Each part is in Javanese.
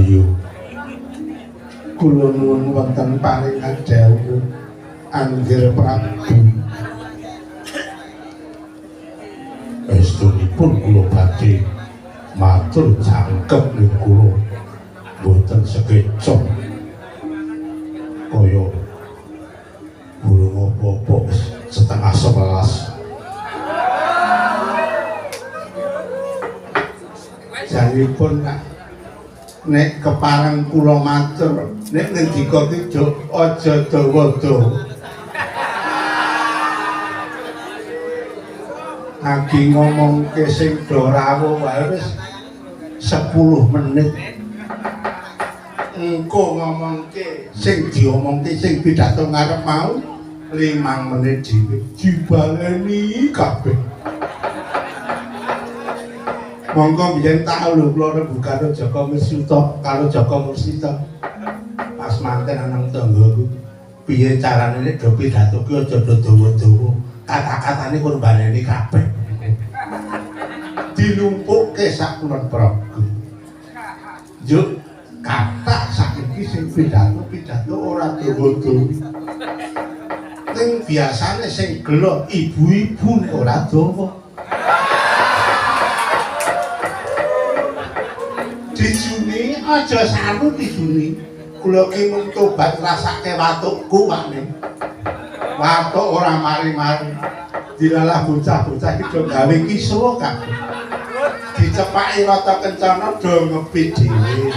Bayu. Kula nuwun wonten paringan dawuh Anggir Prabu. Estunipun kula badhe matur jangkep ning kula mboten sekeca kaya burung apa-apa wis 10:30. Janipun nek kepareng kula matur nek ngendika ki aja dawa-dawa. Lagi ngomongke sing do rawuh wae wis 10 menit. Engko ngomongke sing diomongke sing pidato ngarep mau 5 menit dhewe dibaleni kabeh. Monggo biyen tau lho kula rembugan karo Jaka Mursita, karo Jaka Mursita. Pas manten nang tanggaku, piye carane nek do pidato ki aja do dawa-dawa, kata-katane kur baleni kabeh. Dilumpukke sak Kulon Progo. Njuk kathah saiki sing pidato-pidato ora dawa-dawa. Ning biasane sing gelo ibu-ibu nek ora dawa. Dijuni aja saru dijuni. Kula ki mung tobat ngrasake watukku Pak. Watuk ora mari-mari. Dilalah bocah-bocah iki do gawe kisruh kabeh. Dicepaki rata kencana do ngepi dhewe.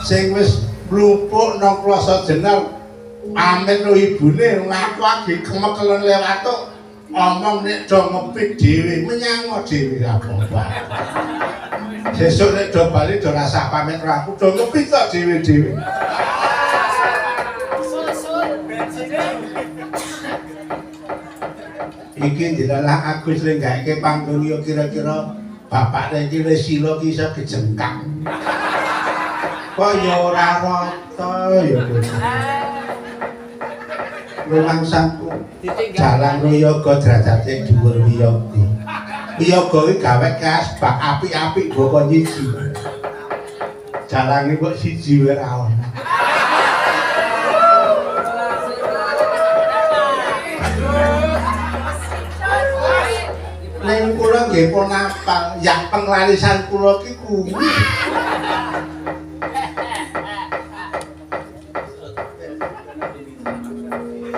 Sing wis mlumpuk nang kloso jenar pamit karo ibune ngaku agi kemekelen le watuk omong nek do ngepi dhewe menyang dhewe apa-apa. Sesuk nek do bali do rasah pamit karo aku do ngepi tok dhewe-dhewe. Iki dilalah Agus lenggake panggung ya kira-kira bapakne iki wis sila ki iso kejengkang. Kok ya ora rata ya bocah. Rumangsaku jalan wiyaga derajate dhuwur wiyaga. Wiyaga iki gawe kasbak apik-apik mbok nyiji. Jalange kok siji wae ra ono. Ning kula nggih pun apal, yak penglarisan kula ki kuwi.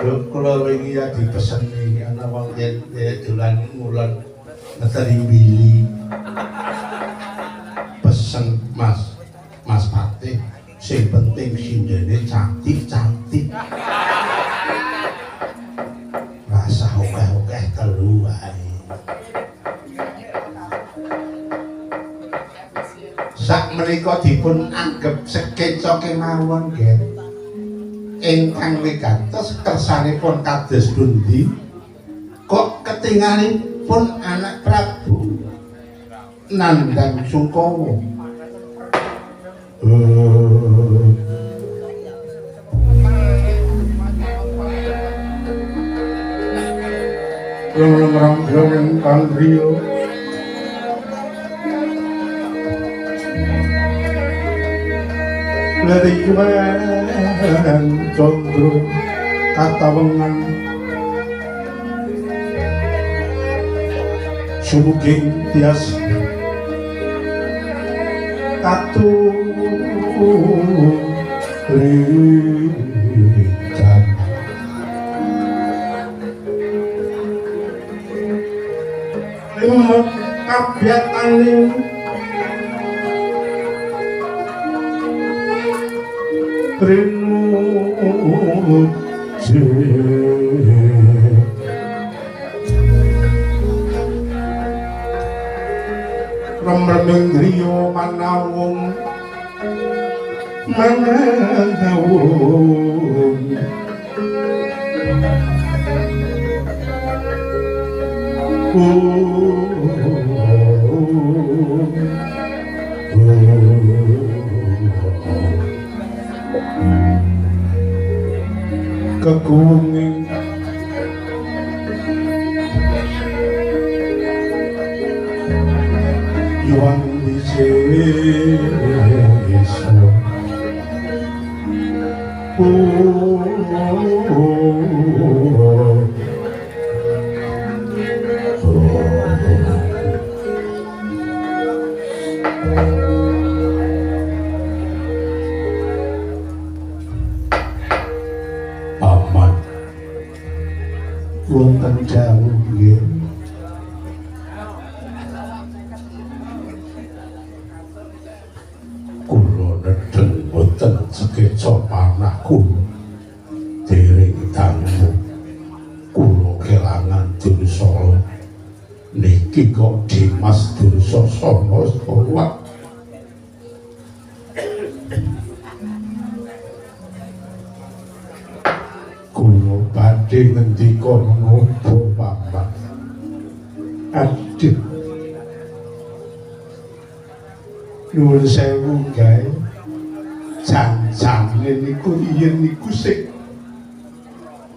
Lho kula wingi ya dipeseni ana wong yen dolan ngulon ngeteri mbili. Pesen Mas, Mas Patih sing penting sindene cantik-cantik. Rasah okeh-okeh telu wae. Sak menika dipun anggep sekeca kemawon nggih. Ingkang wigatos kersanipun kados pundi kok ketingalipun anak Prabu Nandang Sungkowo. Rong rong rong kang griya Leriwan condro katawengan sumuging tias katurijan limut kabyataning trinuji remreming griya manawung manawung kegunging Hyang Wisesa. Paman wonten jauh nggih. Kula nedheng boten sekeca panah kula dereng dangu kula kelangan Dursala niki kok Dimas Dursasana sowat. Kula badhe ngendika menapa Paman? Aduh, nuwun sewu gae jan-jane niku yen niku sing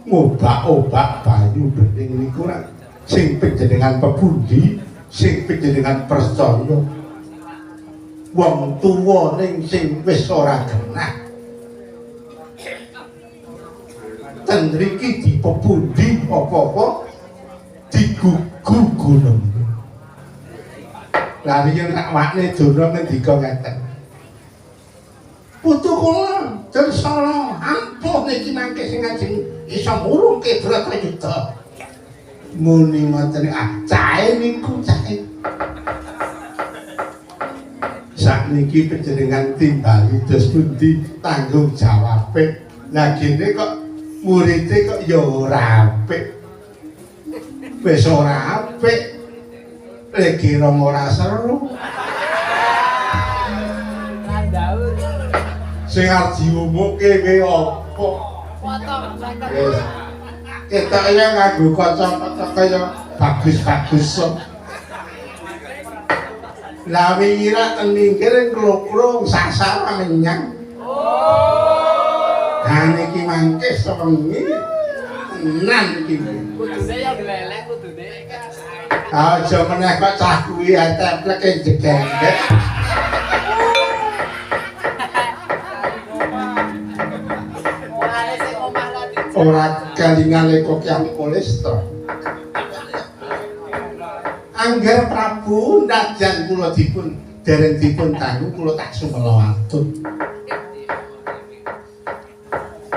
ngobak-obak banyu bening niku ra sing panjenengan pepundi, sing panjenengan percaya wong tuwa ning sing wis ora genah ten mriki dipepundi apa-apa digugu gunung. Lah riyen rak wakne Durna ngendika ngeten. Putu kula Dursala ampuh niki mangke sing ajeng iso murungke Bratayuda. Muni ngoten ah cahe niku cahe. Sakniki panjenengan timbali dos pundi tanggung jawabe. Lah gene kok murite kok ya ora apik. Wis ora apik. Lagi rong ora seru. Sing arep diumuke kowe apa? Wis. Ketoke nganggo kacamata kaya bagus-bagus. Lah wingi ra ten minggir nglokro sasar menyang. Lah niki mangke sewengi tenan iki. Kudune ya glelek kudune. Aja meneh kok cah kuwi templeke jegengkek. Ora kelingan kok yang kolesterol. Angger Prabu najan kula dipun dereng dipun tanggung kula tak sumela atut.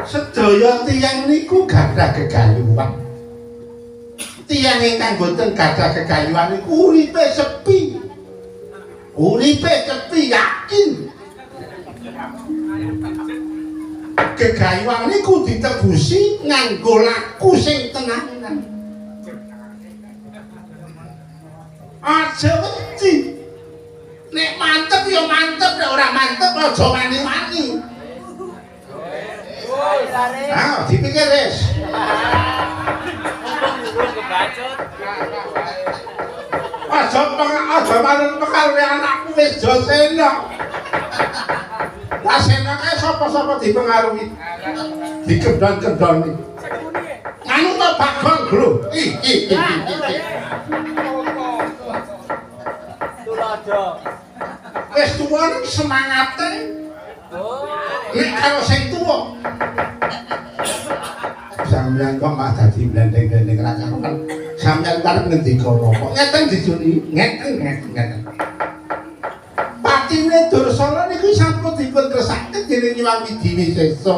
Sedaya tiyang niku gadah gegayuhan. Tiyang ingkang boten gadah gegayuhan niku uripe sepi. Uripe sepi yakin. Gegayuhan niku ditebusi nganggo laku sing tenanan. Aja wedi. Nek mantep ya mantep, nek ora mantep aja wani-wani. Ah, dipikir wis. Aja aja manut pengaruhe anakku wis Jasena. Lah sena kae sapa-sapa dipengaruhi. Dikendon-kendoni. Nganu to Bagong lho. Ih ih ih. Tulodo. Wis tuwa ning semangate. Nek karo sing tuwa. Sampeyan kok mah dadi blendeng-blendeng ra karuan. Sampeyan arep ngendika napa? Ngeten dijuni, ngeten ngeten. Patine Dursala niku sampun dipun kersake dening Hyang Widi Wisesa.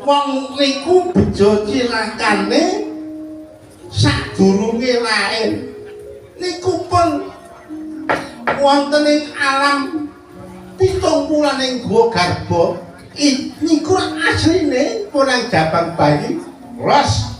Wong niku bejo cilakane sadurunge lair niku pun wonten ing alam 7 wulan ing Guwa Garba. Niku asline pun nang jabang bayi los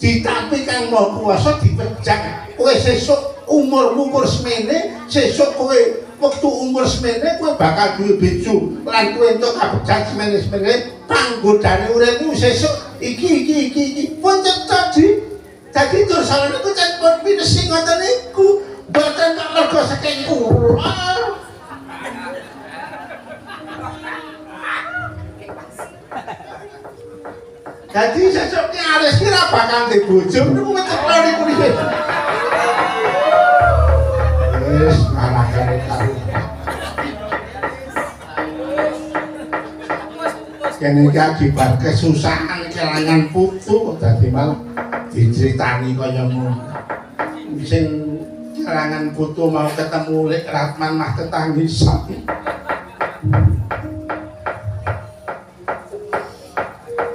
ditampi Kang Maha Kuwasa dipejang. Kowe sesuk umur-umur semene, sesuk kowe wektu umur semene kowe bakal duwe bojo lan kowe entuk kabegjan semene-semene panggodane uripmu sesuk iki iki iki iki pun cetha di. Dadi Dursala niku pun pinesi ngoten niku mboten kok mergo saking kula. Dadi sesuk ki Aris ki ra bakal duwe bojo niku cetha niku. Wis malah karo-karo. Kene iki akibat kesusahan kelangan putu kok dadi malah diceritani kaya ngono. Sing kelangan putu mau ketemu Lek Ratman mah tetangisan.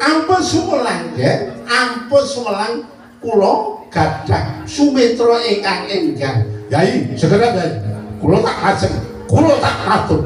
Ampun sumelang nggih, ampun sumelang kula gadah sumitra ingkang enggal. Yai, segera Yai. Kula tak lajeng, kula tak atur.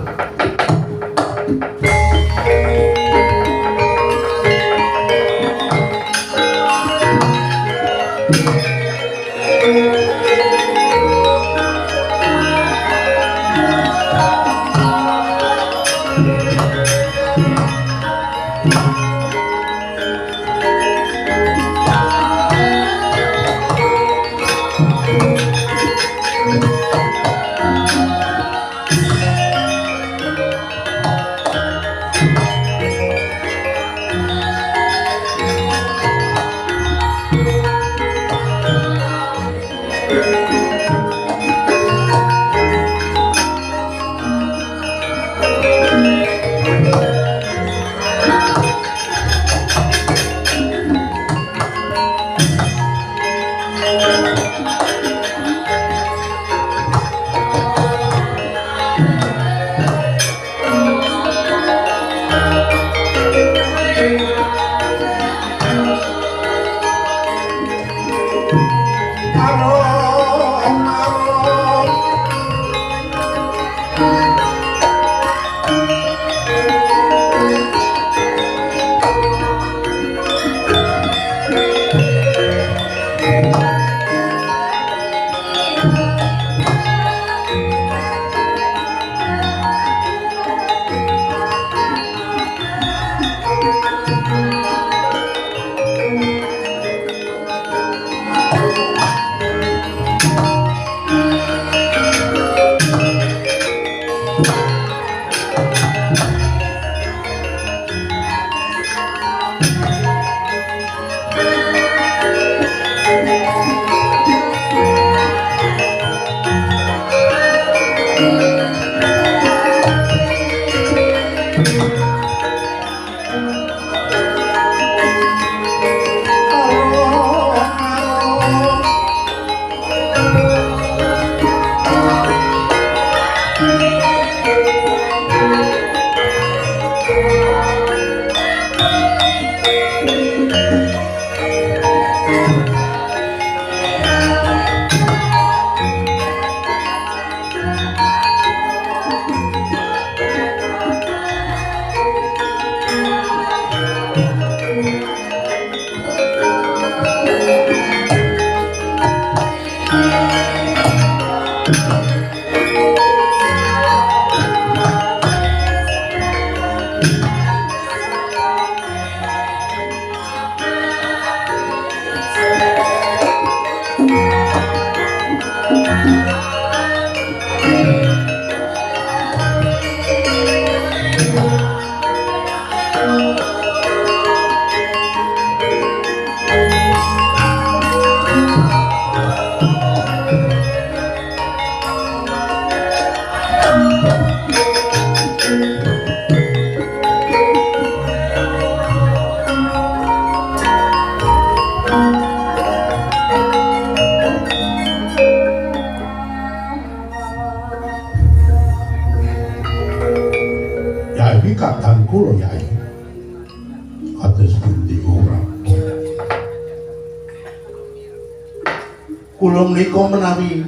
Kula menika menawi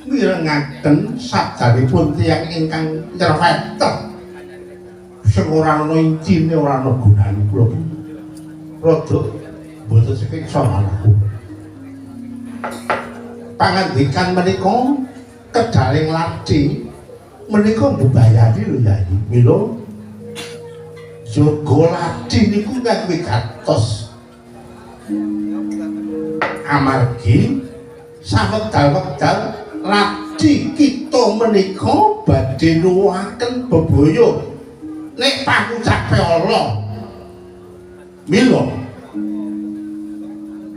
mirengaken sabdanipun tiyang ingkang nyerweteh sing ora ana intine ora ana gunane kula rada mboten siksa anakku. Pangandikan menika kedaling lathi menika mbebayani lho Yai. Mila yoga lathi niku kang wigatos. Amargi sawedal-wedal lathi kita menika badhe nuwuhaken bebaya nek pangucape Allah. Mila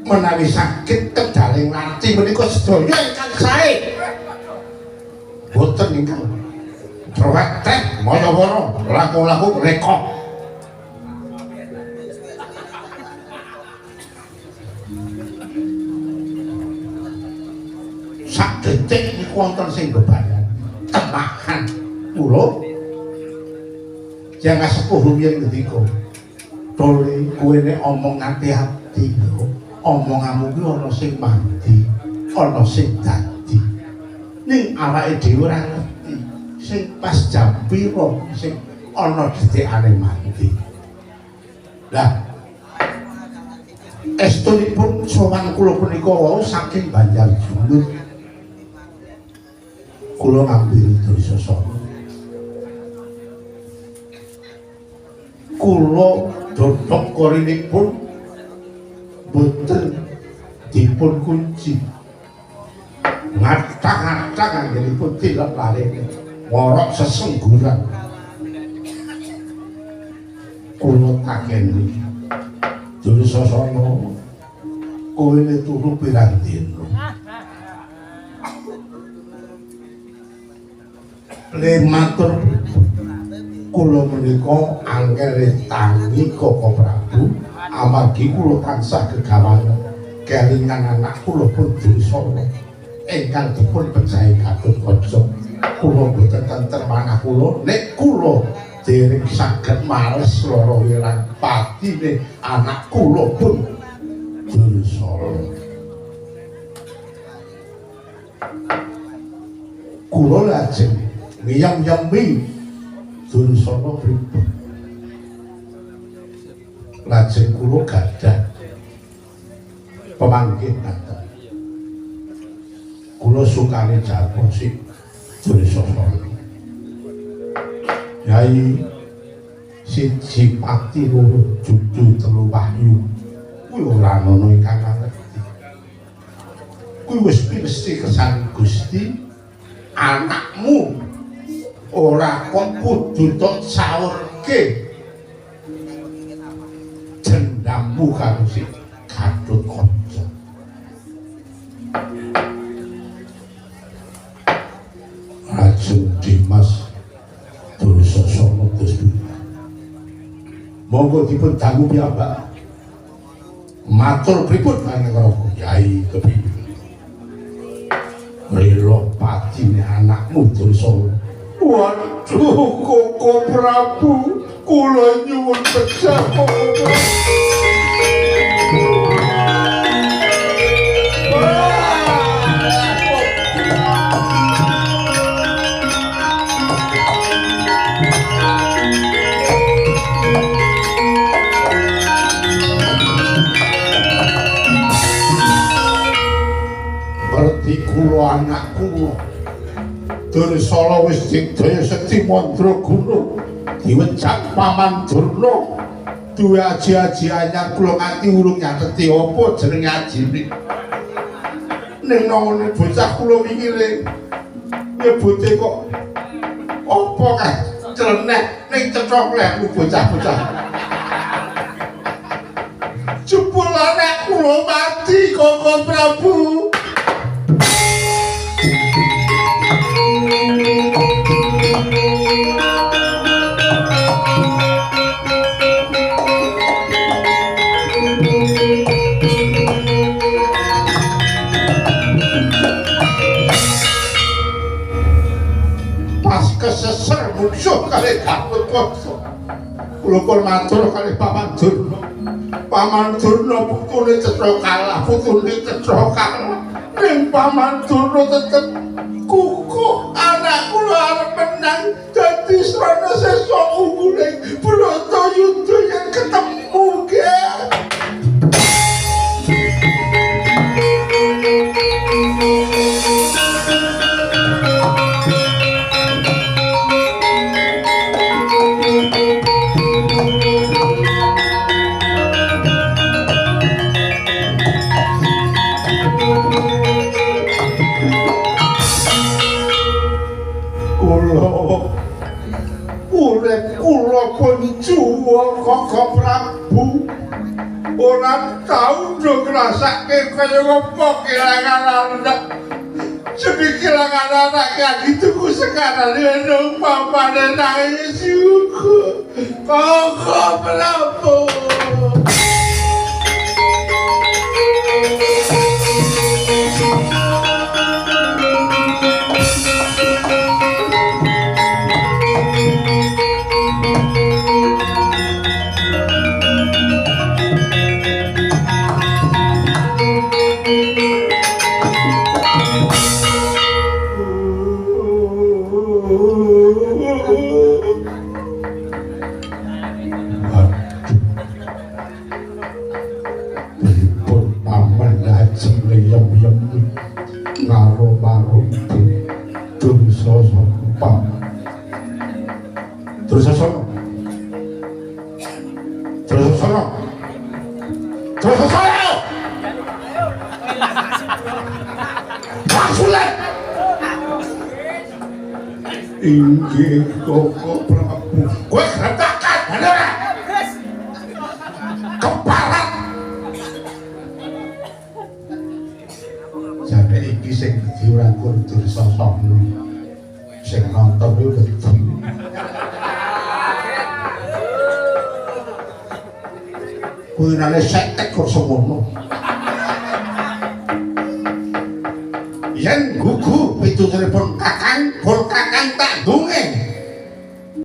menawi saged kedaling lathi menika sedaya ingkang sae. Boten ingkang trewek-trek maya-wara laku-laku rekok. Sak detik niku wonten sing bebayan temahan kula jangan sepuh rumiyin ngendika tole kowe nek omong ati-ati omonganmu kuwi ana sing mandi ana sing dadi ning awake dhewe ora ngerti sing pas jam pira sing ana detikane mandi. Lah estunipun sowan kula punika wau saking Banjar Julut kula ngambil Dursasana. Kula dodok korinipun boten dipun kunci. Ngathah-ngathah anggenipun tilep larene ngorok sesengguran. Kula takeni Dursasana kowe turu pirang dina? Le matur kula menika angel tangi Koko Prabu amargi kula tansah gegawan kelingan anak kula pun Dursasana ingkang dipun pejahi Gatotkaca. Kula boten tentrem manah kula nek kula dereng saged males lara wirang patine anak kula pun Dursasana. Kula lajeng ngiyem-yemi Dursasana pripun. Lajeng kula gadah pemanggih dateng. Kula sukane jarwo si Dursasana. Yai siji pati loro juju telu wahyu kuwi ora ana ingkang ngerti. Kuwi wis mesti kersane Gusti anakmu ora kok kudu tok sawurke dendammu karo si Gatotkaca. Rajeng Dimas Dursasana terus monggo dipun dangu piyambak matur pripun panjenengan Kyai kepiye rela patine anakmu Dursasana. Waduh Koko Prabu kula nyuwun pejah Koko Prabu. Kula anak kula Dursala wis digdaya sekti mandraguna diwejang Paman Durna duwe aji-aji anyar kula nganti urung nyateti apa jenenge ajine ning nangone bocah kula wingi le nyebute kok apa kae cleneh ning cethok lek bocah-bocah jebul anak kula mati Koko Prabu. Pas keseser musuh kali Gatotkaca kula pun matur kali Paman Durna. Paman Durna putune cetha kalah, putune cetha kalah. Ning Paman Durna tetep kukuh anak kula arep menang dadi srana sesa unggule Bratayuda yen ketemu ge. Urip kula pun juwa Koko Prabu ora tau ndo ngrasake kaya apa kelangan anak. Semikilang anak kaki tuku sekarang ini umpamane nangis juga. Koko Prabu. Inggih Koko Prabu. Kowe gretakan ora? Keparat. Jane iki sing dadi ora kur Dursasana. Sing nonton kuwi wedi. Kuwi nane sektek kok semono. Yen gugu pituturipun Kakang